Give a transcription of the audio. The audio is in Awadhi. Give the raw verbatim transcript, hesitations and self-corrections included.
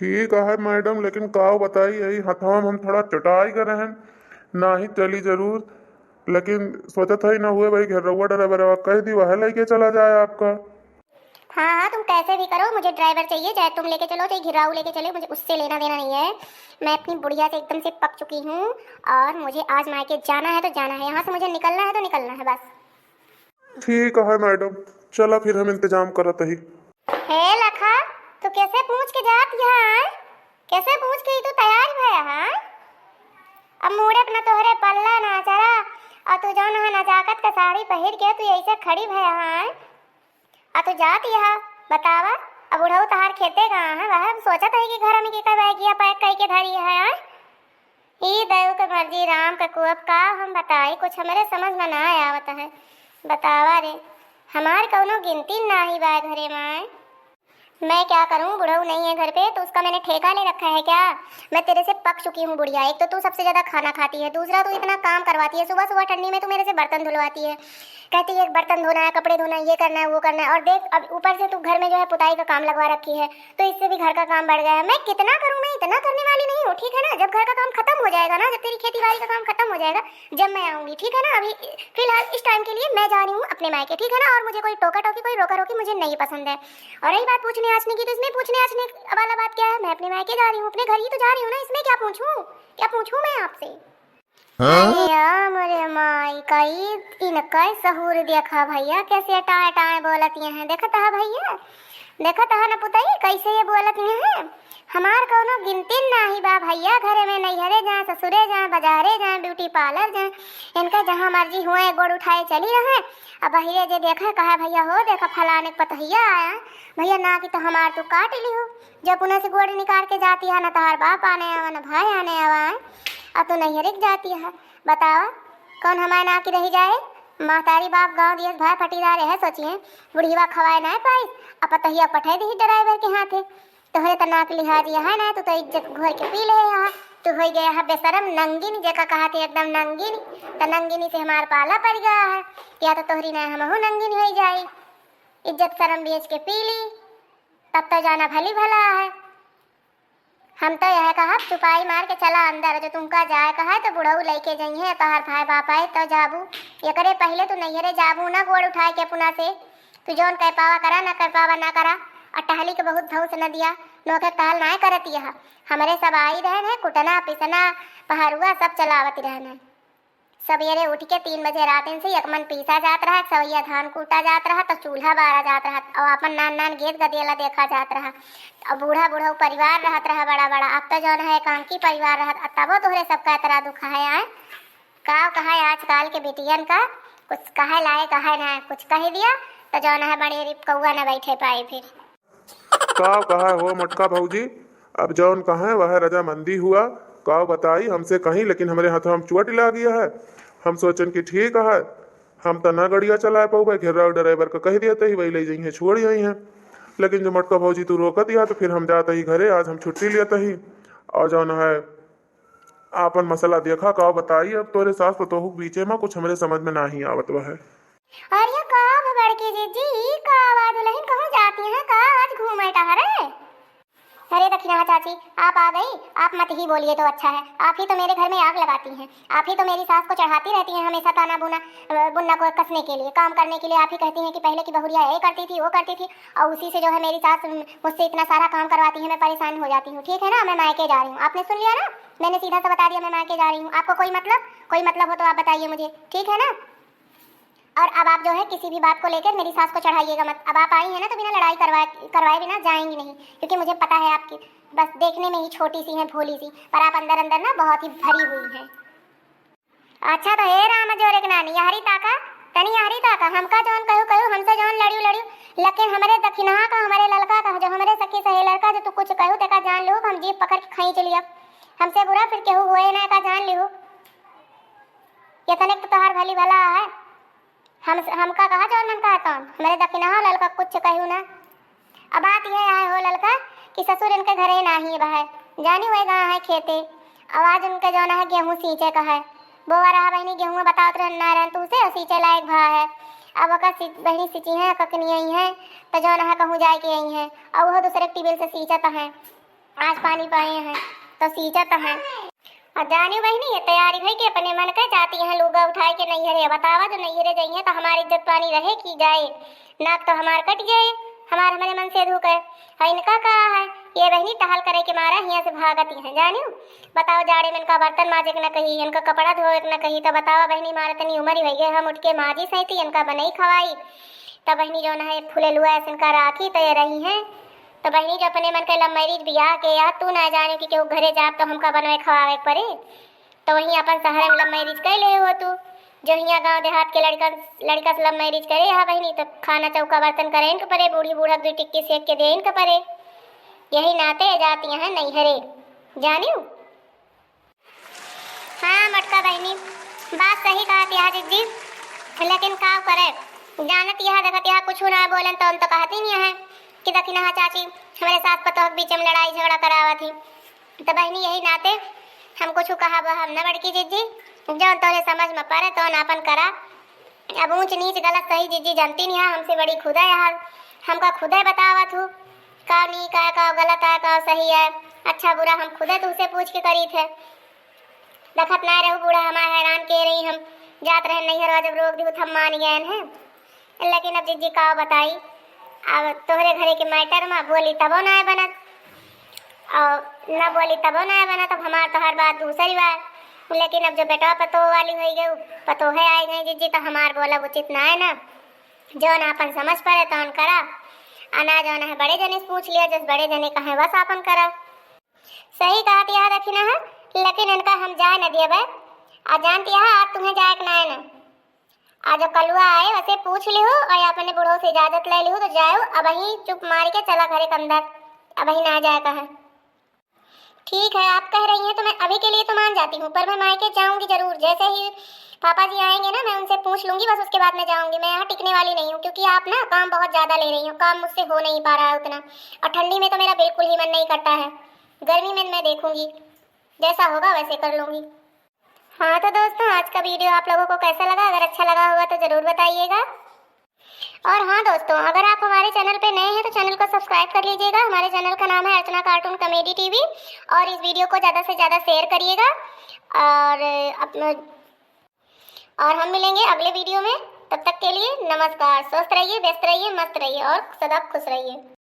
ठीक है मैडम, लेकिन काव बताई, यही हथवा में हम थोड़ा चटाई गए रहन, नाही चली जरूर, लेकिन सोचत है ना हुए भाई, घरौआ डराइवरवा कह दी, वह लेके चला जाए आपका। हाँ हाँ, तुम कैसे भी करो, मुझे ड्राइवर चाहिए, चाहे तुम लेके चलो, चाहे घिराऊ लेके चले, मुझे उससे लेना देना नहीं है। मैं अपनी बुढ़िया से एकदम से पक चुकी हूँ और मुझे आज मायके जाना है तो जाना है, यहाँ से मुझे निकलना है तो निकलना है बस। ठीक है मैडम, चला फिर हम इंतजाम करत ही। हे लखा, तू कैसे पूछ के जात यहाँ आय? कैसे पूछ के तू तैयार भया है? अब मूड़े पे ना तोहरे पल्ला ना चरा, और तू जौन है नजाकत का साड़ी पहिर के तू ऐसे खड़ी भया है, और तू जात यहाँ बतावा। अब बुढ़ऊ तहार खेते कहाँ है? वह हम सोचत है कि घर में के का बैगिया पैक करके धरी है, आय? ई देव के मर्जी, राम के कोप का हम बताई, कुछ हमरे समझ में ना आवत है। बतावा रे, हमार कौनो गिनती नाही बा घरे में। मैं क्या करूं, बुढ़ऊ नहीं है घर पे, तो उसका मैंने ठेका ले रखा है क्या? मैं तेरे से पक चुकी हूँ बुढ़िया। एक तो तू सबसे ज्यादा खाना खाती है, दूसरा तू इतना काम करवाती है, सुबह सुबह ठंडी में तू मेरे से बर्तन धुलवाती है, कहती है बर्तन धोना है, कपड़े धोना है, ये करना है, वो करना है, और देख अब ऊपर से तू घर में जो है पुताई का काम लगवा रखी है, तो इससे भी घर का काम बढ़ गया है। मैं कितना करूं, मैं इतना करने वाली नहीं हूँ, ठीक है ना? जब घर का काम खत्म हो जाएगा ना, जब तेरी खेती बाड़ी का काम खत्म हो जाएगा, जब मैं आऊंगी, ठीक है ना? अभी फिलहाल इस टाइम के लिए मैं जा रही हूँ अपने मायके, ठीक है ना? और मुझे कोई टोका टोकी, कोई रोका रोकी मुझे नहीं पसंद है। और रही बात पूछने आछने की, तो इसमें पूछने आछने वाला बात क्या है? मैं अपने मायके जा रही हूँ, अपने घर ही तो जा रही हूँ ना, इसमें क्या पूछूं? क्या पूछूं मैं आपसे? हाँ? अरे राम रे माई, कई इनका सहूर देखा भैया, कैसे टाए टाए बोलत ये हैं। देखत है भैया, देखत है न पुतई, कैसे ये बोलत ये हैं। हमार कौनो गिनती नाही बा भैया, घरे में नैहरे जाए, ससुरे जाए, बाजारे जाए, ब्यूटी पार्लर जाए, इनका जहाँ मर्जी हुआ एक गोड़ उठाए चली रहे। अब बहिरे जे देखे कहे, भैया हो देखा फलाने के पतोहिया आया, भैया ना कि तो हमार तू काट ली हो। जब उन्हें से गोड़ निकाल के जाती है, न तहार बाप आने आवा, न भाई आने आवा है, और तू नैहरे के जाती है। बतावा, कौन हमारे ना की रही जाए? महतारी बाप गाँव दियस भाई फटीदार है, सोचिए, बुढ़िया खवाए ना पाई, अब पतोहिया पठाई दी ड्राइवर के हाथे। तोहरे त नाक लिहाज यहाँ ना, तू तो इज्जत घोर के पी ले यहाँ। तू हो गया है बेशरम नंगिन, जेका कहा थे एकदम नंगिन, त नंगिनी से हमार पाला पड़ गया है। या तो तोहरी ना हमहू नंगिन हो जाई, इज्जत शर्म बेच के पी ली, तब तो जाना भली भला है। हम तो यह कहब, चुपाई मार के चला अंदर, जो तुमका जाए कहा है तो बुढ़ऊ लइके जइहे, तोहार भाई बाप आए तो जाबू। एकरे पहिले तू नैहरे जाबू ना, गोड़ उठाए के अपना से। तू जौन कह पावा करा, ना कह पावा ना करा। और टहली के बहुत धौस न दिया, नोखे टहल नाय करत यह। हमरे सब आई रहन है, कुटना, पिसना, पहरुआ सब चलावत रहन है। सबेरे उठ के तीन बजे रातिन से एक मन पीसा जात रहा, सवैया धान कूटा जात रहा, तो चूल्हा बारा जात रहा, और अपन नान नान गेद गदेला देखा जात रहा, और बूढ़ा बूढ़ा परिवार रहत रहा बड़ा बड़ा। अब तो जौन है एकांकी परिवार रहत, अब तबो तोहरे सबका इतना दुख है। आए का कहा है आजकल के बेटियन का, कुछ कहे लायक है ना, कुछ कह दिया तो जौन है बड़े रिप कौआ न बैठे पाए फिर। का कहा हो मोटका भौजी, अब जौन कहे वह रजामंदी हुआ। का बताई हमसे कहीं, लेकिन हमरे हाथवा में चोट लाग गया है। हम सोचन कि ठीक है, हम त ना गड़िया चलाए पउबे, घेर्रा ड्राइवर का कह दिया तही वही ले जइहे, छोड़ जइहे। लेकिन जो मोटका भौजी तू रोकत या तो फिर हम जात ही घरे, आज हम छुट्टी लियत ही। और जौन है आपन मसला देखा, का बताई, अब तोरे सास पतोहू के बीचे में कुछ हमरे समझ में नाही आवत बा है। अरे का भ बड़की जीजी, ई का आवाज दुल्हन कहूँ जाती हैं का, आज घूमे टहरे? अरे दखिनहा चाची, आप आ गई, आप मत ही बोलिए तो अच्छा है। आप ही तो मेरे घर में आग लगाती हैं, आप ही तो मेरी सास को चढ़ाती रहती हैं हमेशा ताना बुना, अ, बुनना को कसने के लिए, काम करने के लिए। आप ही कहती हैं कि पहले की बहुरिया ये करती थी, वो करती थी, और उसी से जो है मेरी सास मुझसे इतना सारा काम करवाती है, मैं परेशान हो जाती हूँ। ठीक है ना, मैं मायके जा रही हूँ। आपने सुन लिया ना, मैंने सीधा सा बता दिया मैं मायके जा रही हूँ। आपको कोई मतलब, कोई मतलब हो तो आप बताइए मुझे, ठीक है ना? और अब आप जो है किसी भी बात को लेकर मेरी सास को चढ़ाइएगा मत। अब आप आई हैं ना, तो बिना लड़ाई करवाए, करवाए बिना जाएंगी नहीं, क्योंकि मुझे पता है आपकी बस देखने में ही छोटी सी हैं, भोली सी, पर आप अंदर अंदर ना बहुत ही भरी हुई हैं। अच्छा तो हे राम जोरे के नानी, यहरी ताका, तनी यहरी ताका, हमका जौन कहू कहू, हमसे जौन लड़ियो लड़ियो, लेकिन हमरे दखिनहा का, हमरे ललका का, जो हमरे सखी सहेलर का, जो तू कुछ कहू तेका जान लिहू, हम जीभ पकड़ के खींच लियब। हमसे बुरा फिर केहू होए ना, का जान लिहू। ये तनिक तो तोहार भली भला है। हम, हमका कहा जौन मन कहा तौन, हमरे दखिनहा ललका कुछ कहू ना। अब बात यह है हो ललका कि ससुर इनके घरे नाही बा है, जानी हुए गा है खेते। अब आज इनके जौन है गेहूँ सींचे का है, बोवा रहा बहनी गेहूँ बतावत रहन ना रहन तू से, और सींचे लायक भा है। अब ओकर सी-, बहनी सींची है, ककनी आई है, तो जौन है कहूँ जाए के आई है, और वो दूसरे टिबिल से सींचत है। आज पानी पाए हैं, तो सींचत हैं। और जानियो बहिनी, ये तैयारी भई के अपने मन के जाती हैं, लुगा उठाए के नैहरे। बतावा, जो नैहरे जइहें, तो हमारी इज्जत पानी रहे कि जाए, नाक तो हमार कट जाए, हमार हमरे मन से धुके। और इनका का है, ये बहिनी टहल करे के मारा हियाँ से भागती हैं, जानियो। बताओ, जाड़े में इनका बर्तन माजे के न कही, इनका कपड़ा धोए के न कही, तो बतावा बहिनी, मारा तनी उमर ही भई गए, हम उठ के माजी सैती, इनका बनई खवाई, तब बहिनी जौन है फुलेलुआ ऐसे इनका राखी तो ये रही हैं। तो बहिनी जो अपने मन के love marriage बियाह के या तू ना जाने कि केहू घरे जाब तो हमका बनवे खवावे के पड़े, तो वहीं अपन शहर में love marriage कर ले हो तू। जो हियाँ गाँव देहात के लड़का, लड़का से love marriage करे हा बहिनी, तो खाना चौका बर्तन करे इनके पड़े, बूढ़ी बूढ़ा दुई टिक्की सेक के दे इनके पड़े। यही नाते जाती हैं नैहरे, जानियो। हाँ मोटका बहिनी, बात सही कहत यह जिज्जी, लेकिन का करे, जानत यह देखत यह कुछ ना बोलन तो, तो कहती नहीं है कि दखिनहा चाची हमरे सास पतोह के बीच में लड़ाई झगड़ा करावत ही। तो बहिनी यही नाते हम कुछ कहब हम न बड़की जिज्जी, जौन तोहरे समझ में पड़े तौन आपन करा। अब ऊंच नीच गलत सही जिज्जी जानती नहीं है, हमसे बड़ी खुदा है, हमका खुदे बतावत हूँ का नीक है, का गलत है, का सही है, अच्छा बुरा हम खुदे तुमसे पूछ के करी थे। देखत ना रहू बूढ़ा हमार हैरान के रही, हम जात रहे नैहरवा जब रोक दी तो हम मान गए हैं। लेकिन अब जिज्जी का बताई, अब तोहरे घरे के matter में बोली तबो ना बनत, और ना बोली तबो ना बनत। अब हमार तोहर बात दूसरी बात, लेकिन अब जो बेटवा पतोह वाली होई गई, पतोहे आई गई जिज्जी, तो हमार बोलब उचित ना है ना। जौन आपन समझ पड़े तौन करा, आ ना जौन है बड़े जने से पूछ लिया, जस बड़े जने कहे बस आपन करा। सही कहत यह दखिनहा, लेकिन इनका हम जाए न दियबे। आ जानती है, आज तुम्हें जाए के ना है ना। आज जो कलुआ आए, वसे पूछ लिहू और अपने बूढ़ो से इजाजत ले लिहू, तो जाओ, अबही चुप मार के चला घरे के अंदर, अबही ना जाए कहे। ठीक है, आप कह रही हैं तो मैं अभी के लिए तो मान जाती हूँ, पर मैं मायके जाऊँगी जरूर। जैसे ही पापा जी आएंगे ना, मैं उनसे पूछ लूँगी, बस उसके बाद मैं जाऊँगी। मैं यहाँ टिकने वाली नहीं हूँ, क्योंकि आप ना काम बहुत ज़्यादा ले रही हो, काम मुझसे हो नहीं पा रहा है उतना, और ठंडी में तो मेरा बिल्कुल ही मन नहीं करता है। गर्मी में मैं देखूँगी, जैसा होगा वैसे कर लूँगी। हाँ तो दोस्तों, आज का video आप लोगों को कैसा लगा? अगर अच्छा लगा होगा तो ज़रूर बताइएगा। और हाँ दोस्तों, अगर आप हमारे channel पे नए हैं तो channel को subscribe कर लीजिएगा। हमारे channel का नाम है अर्चना Cartoon Comedy T V। और इस video को ज़्यादा से ज़्यादा share करिएगा। और अपना, और हम मिलेंगे अगले video में। तब तक के लिए नमस्कार। स्वस्थ रहिए, व्यस्त रहिए, मस्त रहिए और सदा खुश रहिए।